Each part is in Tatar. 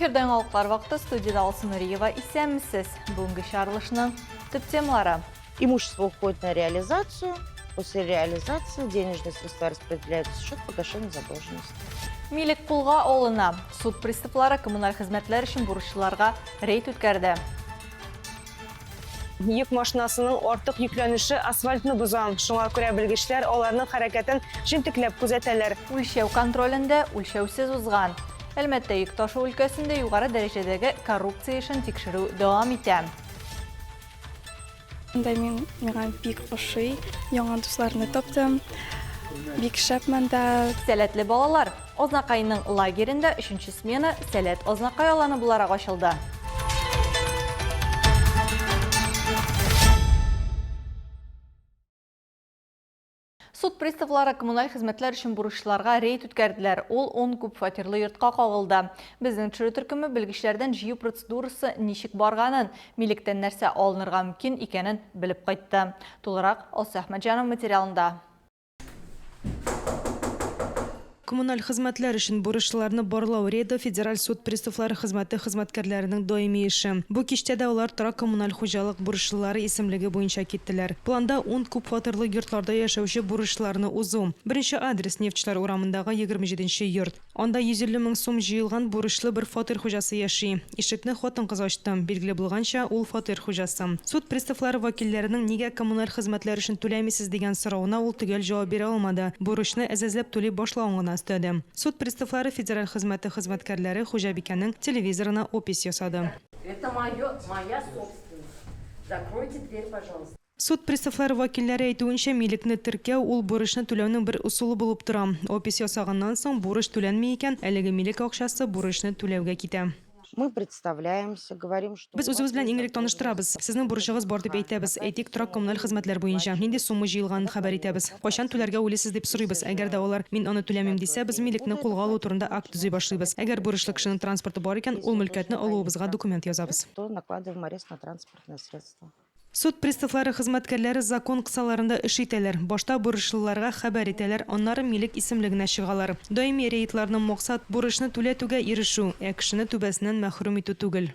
Эфирда яңалыклар вакыты студиядә Алсу Нуриева. Исәнмесез. Бүгенге чыгарылышның төп темалары. Имущество уходит на реализацию. После реализации денежные средства распределяются в счет погашения задолженности. Милек кулга алына. Суд приставлары коммуналь хезмәтләр өчен бурычлыларга рейд үткәрде. Йөк машинасының артык йөкләнеше асфальтны боза. Шуңа күрә белгечләр аларның хәрәкәтен җентекләп күзәтәләр. Үлчәү контролендә үлчәүсез узган. Әлмәттә йөк ташу өлкәсендә югары дәрәҗәдәге коррупция эшен тикшерү дәвам итә. Монда мин миңа бик ошый. Яңа дусларны таптым. Бик шәп монда. Сәләтле балалар. Азнакайның лагеренда өченче смена Сәләт Азнакай аланы буларак ачылды. Суд приставлары коммуналь хезмәтләр өчен бурычлыларга рейд үткәрделәр. Ул ун күп фатирлы йортка кагылды. Безнең төшерү төркеме белгечләрдән җыю процедурасы ничек барганын, милектән нәрсә алынырга мөмкин икәнен белеп кайтты. Тулырак Алсу Әхмәтҗанова материалында. Коммуналь хезмәтләр өчен бурычлыларны барлау рейды Федераль суд приставлары хезмәте хезмәткәрләренең даими эше. Бу кичтә дә алар торак-коммуналь хуҗалык бурычлылары исемлеге буенча киттеләр. Планда ун күп фатирлы йортларда яшәүче бурычлыларны узу. Беренче адрес, Нефтьчеләр урамындагы 27 нче йорт. Анда 150 мең сум җыелган бурычлы бер фатир хуҗасы яши. Ишекне хатын-кыз ачты. Билгеле булганча, ул фатир хуҗасы. Суд приставлары вәкилләренең нигә коммуналь хезмәтләр өчен түләмисез дигән соравына ул төгәл җавап бирә алмады, бурычны әз-әзләп түли башлавын гына өстәде. Суд приставлары федераль хезмәте хезмәткәрләре хуҗабикәнең телевизорына опись ясады. Это мое, моя собственность. Закройте дверь, пожалуйста. Суд приставлары вәкилләре әйтүенчә, милекне теркәү, ул бурычны түләүнең бер ысулы булып тора. Опись ясаганнан соң, бурыч түләнми икән, әлеге милек акчасы бурычны түләүгә китә. Мы представляемся, говорим, что Без у вас үзебез белән есть иң элек таныштырабыз. задолженность Сезнең бурычыгыз бар дип әйтәбез. Әйтик, торак-коммуналь хезмәтләр буенча. Нинди сумма җыелганын хәбәр итәбез. Кайчан түләргә уйлыйсыз дип сорыйбыз. Әгәр дә алар, мин аны түләмим дисә, без милекне кулга алу турында акт төзи башлыйбыз. Әгәр бурычлы кешенең транспорты бар икән, ул мөлкәтне алуыбызга документ язабыз. То накладываем арест на транспортное средство. Суд приставлары хезмәткәрләре закон кысаларында эш итәләр. Башта бурычлыларга хәбәр итәләр, аннары милек исемлегенә чыгалар. Даими рейдларның максат, бурычны түләтүгә ирешү, ә кешене түбәсеннән мәхрүм итү түгел.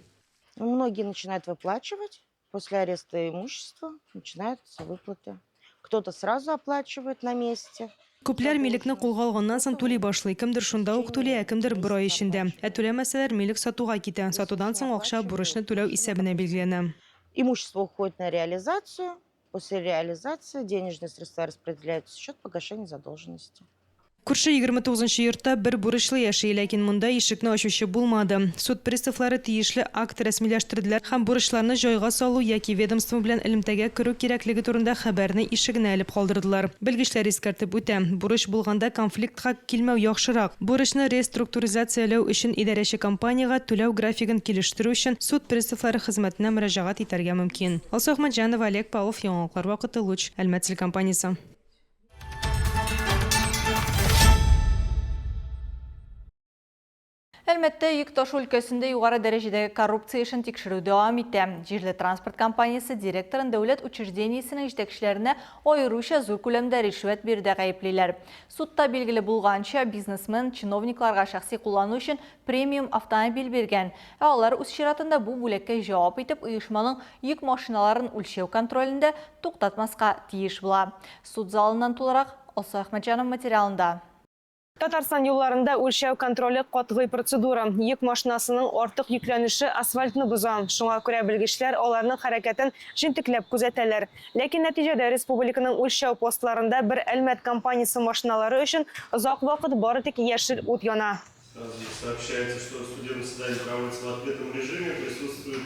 Многие начинают выплачивать. После ареста имущества начинаются выплаты. Кто-то сразу оплачивает на месте. Күпләр милекне кулга алганнан соң түли башлый. Кемдер шунда ук түли, ә кемдер бер ай эчендә. Ә түләмәсәләр, милек сатуга китә. Сатудан соң акча бурычны түләү исәбенә билгеләнә. Имущество уходит на реализацию. После реализации денежные средства распределяются в счет погашения задолженности. Күрше 29 нчы йортта бер бурычлы яши, ләкин монда ишекне ачучы булмады. Суд приставлары тиешле акт рәсмиләштерделәр һәм бурычларны җайга салу яки ведомство белән элемтәгә керү кирәклеге турында хәбәрне ишегенә элеп калдырдылар. Белгечләр искәртеп үтә, бурыч булганда конфликтка килмәү яхшырак. Бурычны реструктуризацияләү өчен идарәче компаниягә түләү графигын килештерү өчен суд приставлары хезмәтенә мөрәҗәгать итәргә мөмкин. Алсу Әхмәтҗанова, Олег Павлов, Яңалыклар вакыты, Луч, Әлмәт телекомпаниясе. Әлмәттә йөк ташу өлкәсендә югары дәрәҗәдәге коррупция эшен тикшерү дәвам итә. Җирле транспорт компаниясе директорын дәүләт учреждениесенең җитәкчеләренә аеруча зур күләмдә ришвәт бирүдә гаеплиләр. Судта билгеле булганча, бизнесмен чиновникларга шәхси куллану өчен премиум автомобиль биргән. Ә алар үз чиратында бу бүләккә җавап итеп оешманың йөк машиналарын үлчәү контролендә туктатмаска тиеш була. Суд залыннан тулырак Алсу Әхмәтҗанова материалында. Татарстан юлларында үлчәү контроле катгый процедура. Йөк машинасының артык йөкләнеше асфальтны боза. Шуңа күрә белгечләр аларның хәрәкәтен җентекләп күзәтәләр. Ләкин нәтиҗәдә республиканың үлчәү постларында бер Әлмәт компаниясе машиналары өчен озак вакыт бары тик яшел ут яна. Сразу же сообщается, что судебное заседание проводится в открытом режиме, присутствуют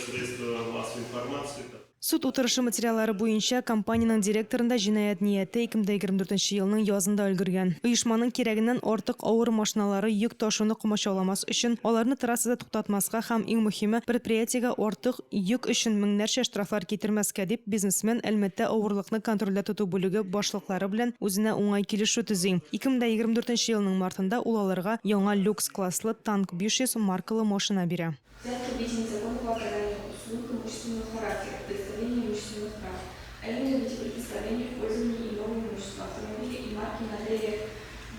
средства массовой информации. Суд утырышы материаллары буенча, компаниянең директорында җинаять нияте 2024 нче елның язында өлгергән. Оешманың кирәгеннән артык авыр машиналары йөк ташуны комачауламас өчен, аларны трассада туктатмаска һәм, иң мөһиме, предприятиегә артык йөк өчен меңнәрчә штрафлар китермәскә дип, бизнесмен Әлмәттә авырлыкны контрольдә тоту бүлеге башлыклары белән үзенә уңай килешү төзи. 2024 нче елның мартында ул аларга яңа люкс класслы Танк 500 маркалы машина бирә. Взятки в виде незаконного оказания услуг имущественного характера, предоставления имущественных прав, а именно в виде предоставления в пользование иного имущества, автомобиля и марки модели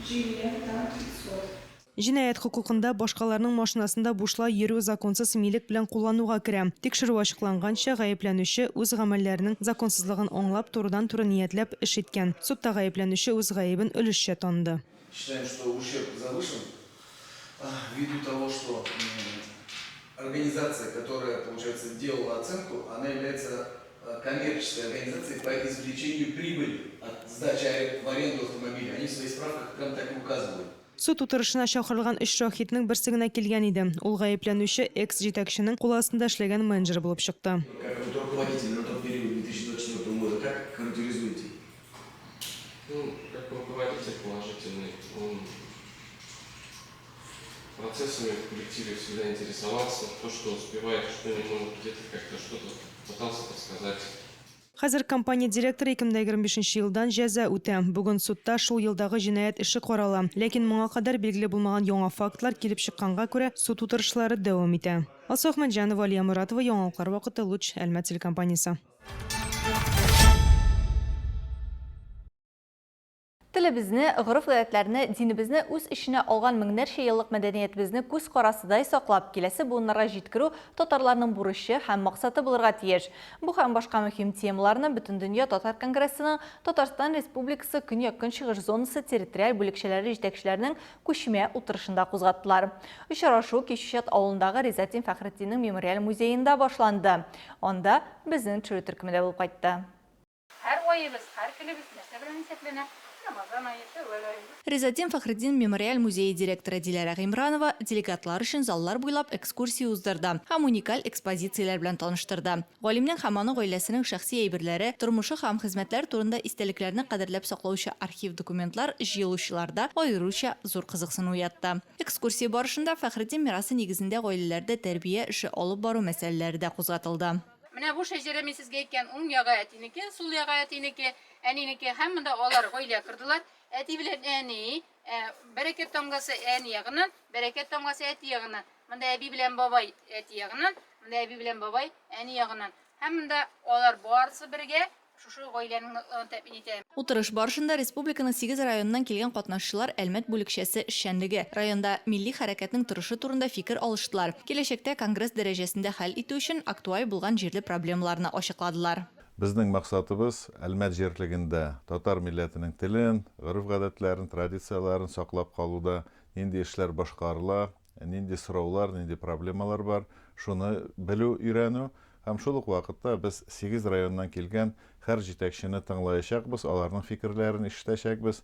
GM Tank 500. Җинаять хокукында башкаларның машинасында бушлай йөрү законсыз милек белән куллануга керә. Тикшерү ачыкланганча, гаепләнүче үз гамәлләренең законсызлыгын аңлап, турыдан-туры ниятләп эш иткән. Судта гаепләнүче үз гаебен өлешчә таныды. Считаем, что ущерб завышен ввиду того, что организация, которая, получается, делала оценку, она является коммерческой организацией по извлечению прибыли от сдачи в аренду автомобиля. Они в своих справках прям так и указывают. Суд утырышына чакырылган өч шаһитның берсе генә килгән иде. Ул гаепләнүче экс-җитәкченең кул астында эшләгән менеджер булып чыкты. Как вот руководитель на тот период 2024 года, как характеризуете? Ну, как руководитель положительный, он процессами в коллективе всегда интересовался, то, что успевает, что не может, где-то как-то что-то пытался подсказать. Хәзер компания директоры 2025 нче елдан җәза үтә. Бүген судта шул елдагы җинаять эше карала. Ләкин моңа кадәр билгеле булмаган яңа фактлар килеп чыкканга күрә, суд утырышлары дәвам итә. Алсу Әхмәтҗанова, Алия Моратова, Яңалыклар вакыты, Луч, Әлмәт телекомпаниясе. Телебезне, гореф-гадәтләрне, динебезне үз эченә алган меңнәрчә еллык мәдәниятебезне күз карасыдай саклап, киләсе буыннарга җиткерү татарларның бурычы һәм максаты булырга тиеш. Бу һәм башка мөһим темаларны Бөтендөнья татар конгрессының Татарстан Республикасы Көньяк-Көнчыгыш зонасы территориаль бүлекчәләре җитәкчеләренең күчмә утырышында кузгаттылар. Очрашу Кичүчат авылындагы Ризатдин Фәхретдиннең мемориаль музеенда башланды. Анда безнең төшерү төркеме дә булып кайтты. Һәр аебыз, һәр көнебез нәрсә белән исәпләнә? Рамазан ае, Шәүвәл ае. Ризатдин Фәхретдин мемориаль музее директоры Диләрә Гыймранова делегатлар өчен заллар буйлап экскурсия уздырды һәм уникаль экспозицияләр белән таныштырды. Галимнең һәм аның гаиләсенең шәхси әйберләре, тормышы һәм хезмәтләре турында истәлекләрне кадерләп саклаучы архив документлар җыелучыларда аеруча зур кызыксыну уятты. Экскурсия барышында Фәхретдин мирасы нигезендә гаиләләрдә тәрбия эше алып бару мәсьәләләре дә кузгатылды. Менә бу шәҗәрә мин сезгә әйткән уң ягы әтинеке, сул ягы әтинеке, әнинеке һәм монда алар гаилә кордылар. Әти белән әни, ә, бәрәкәт тамгасы әни ягыннан, бәрәкәт тамгасы әти ягыннан. Монда әби белән бабай әти ягыннан, монда әби белән бабай әни ягыннан. Һәм монда алар барысы бергә Шушы гаиләнең ныклыгын тәэмин итә. Утырыш барышында республиканың сигез районыннан килгән катнашучылар Әлмәт бүлекчәсе эшчәнлеге, районда милли хәрәкәтнең торышы турында фикер алыштылар, киләчәктә конгресс дәрәҗәсендә хәл итү өчен актуаль булган җирле проблемаларны ачыкладылар. Безнең максатыбыз, Әлмәт җирлегендә татар милләтенең телен, гореф-гадәтләрен, традицияләрен саклап калуда нинди эшләр башкарыла, нинди сораулар, нинди проблемалар бар, шуны белү, өйрәнү. Һәм шул ук вакытта без сигез районнан килгән һәр җитәкчене тыңлаячакбыз, аларның фикерләрен ишетәчәкбез.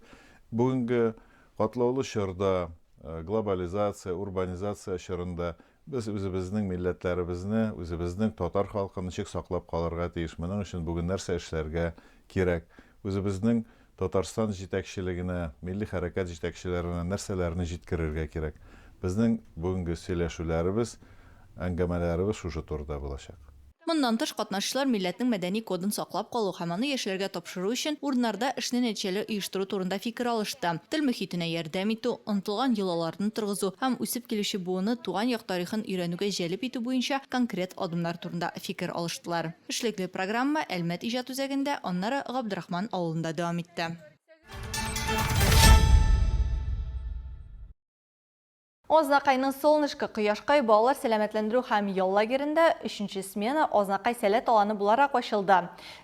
Бүгенге катлаулы чорда, глобализация, урбанизация чорында без үзебезнең милләтләребезне, үзебезнең татар халкын ничек саклап калырга тиеш, моның өчен бүген нәрсә эшләргә кирәк, үзебезнең Татарстан җитәкчелегенә, милли хәрәкәт җитәкчеләренә нәрсәләрне җиткерергә кирәк? Безнең бүгенге сөйләшүләребез, әңгәмәләребез шушы турыда булачак. Моннан тыш, катнашучылар милләтнең мәдәни кодын саклап калу һәм аны яшьләргә тапшыру өчен урыннарда эшне нәтиҗәле оештыру турында фикер алышты. Тел мохитенә ярдәм итү, онытылган йолаларны торгызу һәм үсеп килүче буынны туган як тарихын өйрәнүгә җәлеп итү буенча конкрет адымнар турында фикер алыштылар. Эшлекле программа Әлмәт иҗат үзәгендә, аннары Габдрахман авылында дәвам итте. Азнакайның Солнышко, Кояшкай балалар сәламәтләндерү һәм ял лагеренда өченче смена Азнакай сәләт аланы буларак ачылды.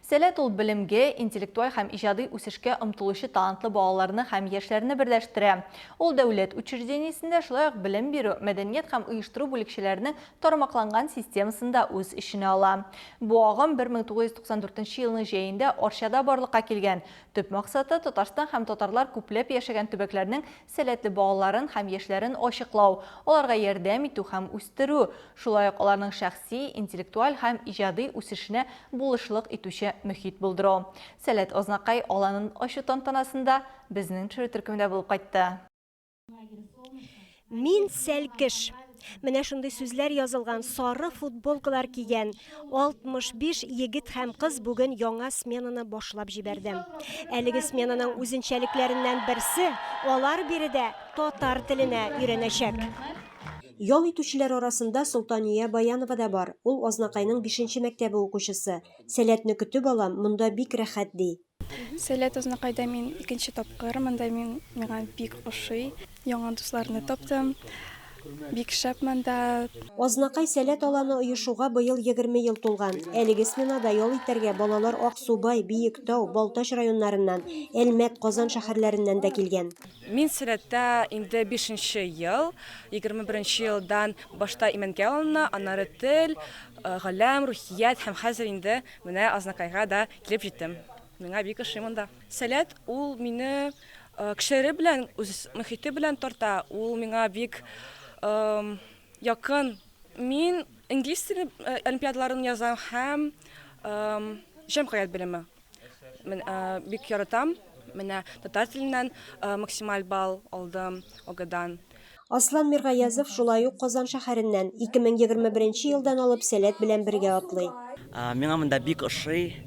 Сәләт ул белемгә, интеллектуаль һәм иҗади үсешкә омтылучы талантлы балаларны һәм яшьләрне берләштерә. Ул дәүләт учреждениесендә, шулай ук белем бирү, мәдәният һәм оештыру бүлекчәләренең тармакланган системасын да үз эченә ала. Бу агым 1994 нче елның җәендә Арчада барлыкка килгән. Төп максаты, Татарстан һәм татарлар күпләп яшәгән төбәкләрнең сәләтле балаларын һәм яшьләрен ачыклау, аларга ярдәм итү һәм үстерү, шулай ук аларның шәхси, интеллектуаль һәм иҗади үсешенә булышлык итүче мөхит булдыру. Сәләт Азнакай аланын ачу тантанасында безнең төшерү төркеме дә булып кайтты. Мин сәлкеш. Менә шундый сүзләр язылган сары футболкалар кигән 65 егет һәм кыз бүген яңа сменаны башлап җибәрде. Әлеге сменаның үзенчәлекләреннән берсе, алар биредә татар теленә өйрәнәчәк. Ял итүчеләр арасында Солтания Баянова да бар. Ул Азнакайның бишенче мәктәбе укучысы. Сәләтне көтеп алам, монда бик рәхәт, ди. Сәләт Азнакайда мин икенче тапкыр, монда мин миңа бик ошый. Яңа дусларны таптым. Бик шәп монда. Азнакай Сәләт аланы оешуга быел 20 ел тулган. Әлеге сменада ял итәргә балалар Аксубай, Биектау, Балтач районнарыннан, Әлмәт, Казан шәһәрләреннән дә килгән. Мин Сәләттә инде бишенче ел, 21 нче елдан башта Имәнкә алына, аннары тел, галәм, рухият һәм хәзер инде менә Азнакайга да килеп җиттем. Миңа бик ошый монда. Сәләт ул мине кешеләре белән, үз мохите белән тарта, ул миңа бик якын. Мин инглиз теле олимпиадаларын язам һәм җәмгыять белеме бик яратам. Менә татар теленнән максималь балл алдым ОГЭдан. Аслан Миргаязов шулай ук Казан шәһәреннән, 2021 елдан алып Сәләт белән бергә атлый. Миңа монда бик ошый,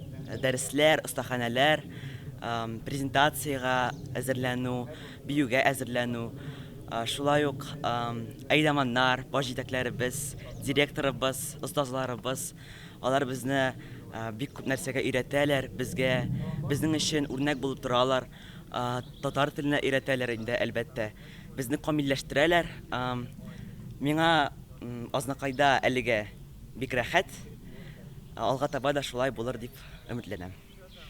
дәресләр, остаханәләр, презентациягә әзерләнү, биюгә әзерләнү, шулай ук әйдаманнар, баш җитәкләребез, директорыбыз, остазларыбыз, алар безне бик күп нәрсәгә өйрәтәләр, безгә, безнең өчен үрнәк булып торалар, татар теленә өйрәтәләр инде, әлбәттә. Безне камилләштерәләр. Миңа Азнакайда әлегә бик рәхәт. Алга таба да шулай булыр дип өметләнәм.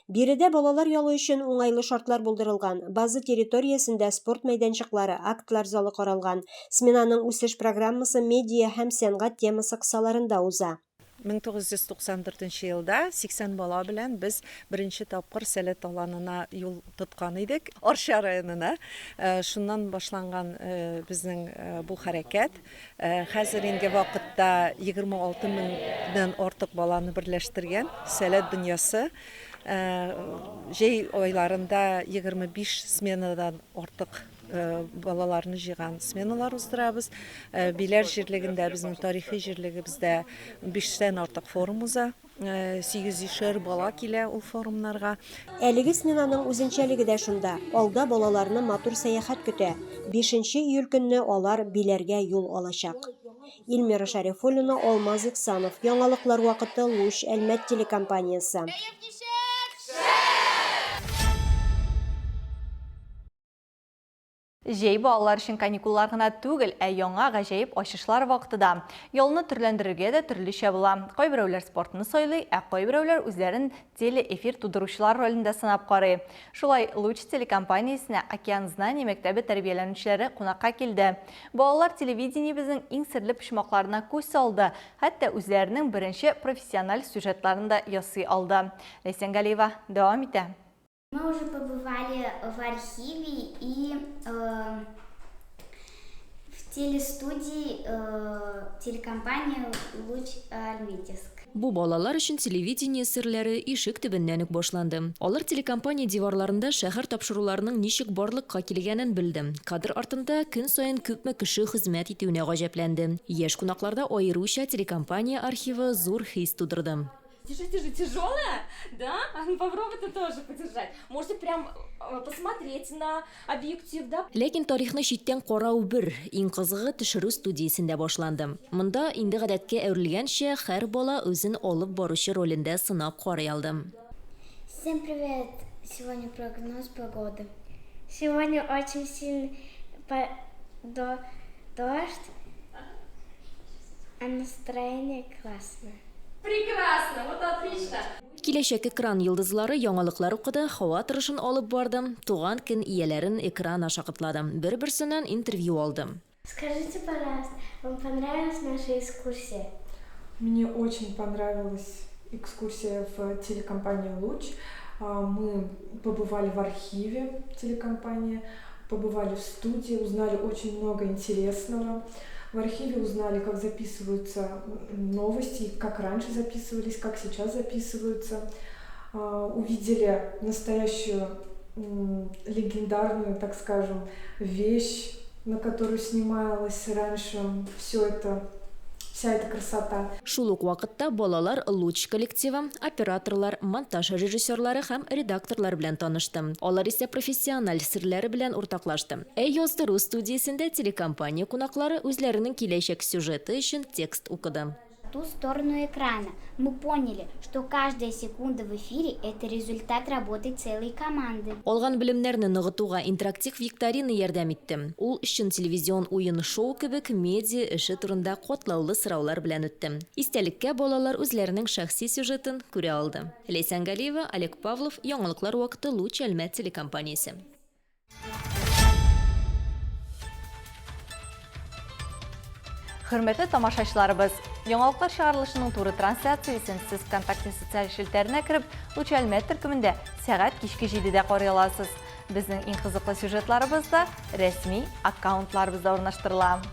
Биредә балалар ялы өчен уңайлы шартлар булдырылган. База территориясендә спорт мәйданчыклары, актлар залы каралган. Сменаның үсеш программасы Медиа һәм сәнгать темасы кысаларында уза. 1994 нче елда 80 бала белән без беренче тапкыр Сәләт аланына юл тоткан идек, Арча районына. Шуннан башланган безнең бу хәрәкәт. Хәзер инде вакытта 26 меңнән артык баланы берләштергән Сәләт дөньясы. Җәй айларында 25 сменадан артык балаларны җыйган сменалар уздырабыз. Биләр җирлегендә, безнең тарихи җирлегебездә биштән артык форум уза. 800 шәр бала килә ул форумнарга. Әлеге сменаның үзенчәлеге дә шунда, алда балаларны матур сәяхәт көтә. Бишенче июль көнне алар Биләргә юл алачак. Илмира Шәрифуллина, Алмаз Иксанов, Яңалыклар вакыты, Луч, Әлмәт телекомпаниясе. Җәй балалар өчен каникуллар гына түгел, ә яңа гаҗәеп ачышлар вакыты да. Ялны төрләндерергә дә төрлечә була. Кайберәүләр спортны сайлый, ә кайберәүләр үзләрен телеэфир тудыручылар ролендә сынап карый. Шулай Луч телекомпаниясенә Океан знаний мәктәбе тәрбияләнүчеләре кунакка килде. Балалар телевидениебезнең иң серле почмакларына күз салды, хәтта үзләренең беренче профессиональ сюжетларын да ясый алды. Ләйсән Галиева дәвам итә. Мы уже побывали в архиве и э, в телестудии э, телекомпании «Луч Альметьевск». Бу балалар өчен телевидение серләре ишек төбеннән үк башланды. Алар телекомпания диварларында шәһәр тапшыруларының ничек барлыкка килгәнен белде. Кадр артында көн саен күпме кеше хезмәт итүенә гаҗәпләнде. Яшь кунакларда аеруча телекомпания архивы зур хис тудырды. Держи, держи, тяжелая, да? А ну попробуй ты тоже подержать. Можете прям э, посмотреть на объектив, да? Ләкин тарихны читтән карау бер, иң кызыгы төшерү студиясендә башланды. Монда инде гадәткә әверелгәнчә, һәр бала үзен алып баручы ролендә сынап карый алды. Всем привет! Сегодня прогноз погоды. Сегодня очень сильный дождь, а настроение классное. Прекрасно, вот отлично. Киләчәк экран йолдызлары яңалыклар укыды, һава торышын алып барды, туган көн ияләрен экран аша котлады, бер-берсеннән интервью алды. Скажите, пожалуйста, вам понравилась наша экскурсия? Мне очень понравилась экскурсия в телекомпанию «Луч». Мы побывали в архиве телекомпании, побывали в студии, узнали очень много интересного. В архиве узнали, как записываются новости, как раньше записывались, как сейчас записываются. Увидели настоящую легендарную, так скажем, вещь, на которую снималось раньше все это, вся эта красота. Шул ук вакытта балалар Луч коллективы, операторлар, монтаж режиссерлары һәм редакторлар белән танышты. Алар исә профессиональ серләре белән уртаклашты. Ә яздыру студиясендә телекомпания кунаклары үзләренең киләчәк сюжеты өчен текст укыды. ту сторону экрана. Мы поняли, что каждая секунда в эфире – это результат работы целой команды. Алган белемнәрне ныгытуга интерактив викторина ярдәм итте. Ул чын телевизион уен-шоу кебек медиа эше турында катлаулы сораулар белән үтте. Истәлеккә балалар үзләренең шәхси сюжетын күрә алды. Ләйсән Галиева, Олег Павлов, Яңалыклар вакыты, Луч Әлмәт телекомпаниясе. Хөрмәтле тамашачыларыбыз, яңалыклар чыгарылышының туры трансляциясен сез ВКонтакте социаль челтәренә кереп, Луч Әлмәт төркемендә сәгать кичке 7-дә карый аласыз. Безнең иң кызыклы сюжетларыбыз да рәсми аккаунтларыбызда урнаштырыла.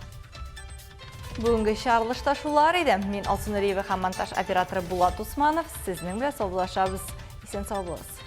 Бүгенге чыгарылышта шулар иде. Мин Алсу Нуриева һәм монтаж операторы Булат Усманов сезнең белән саубуллашабыз. Исән сау булыгыз.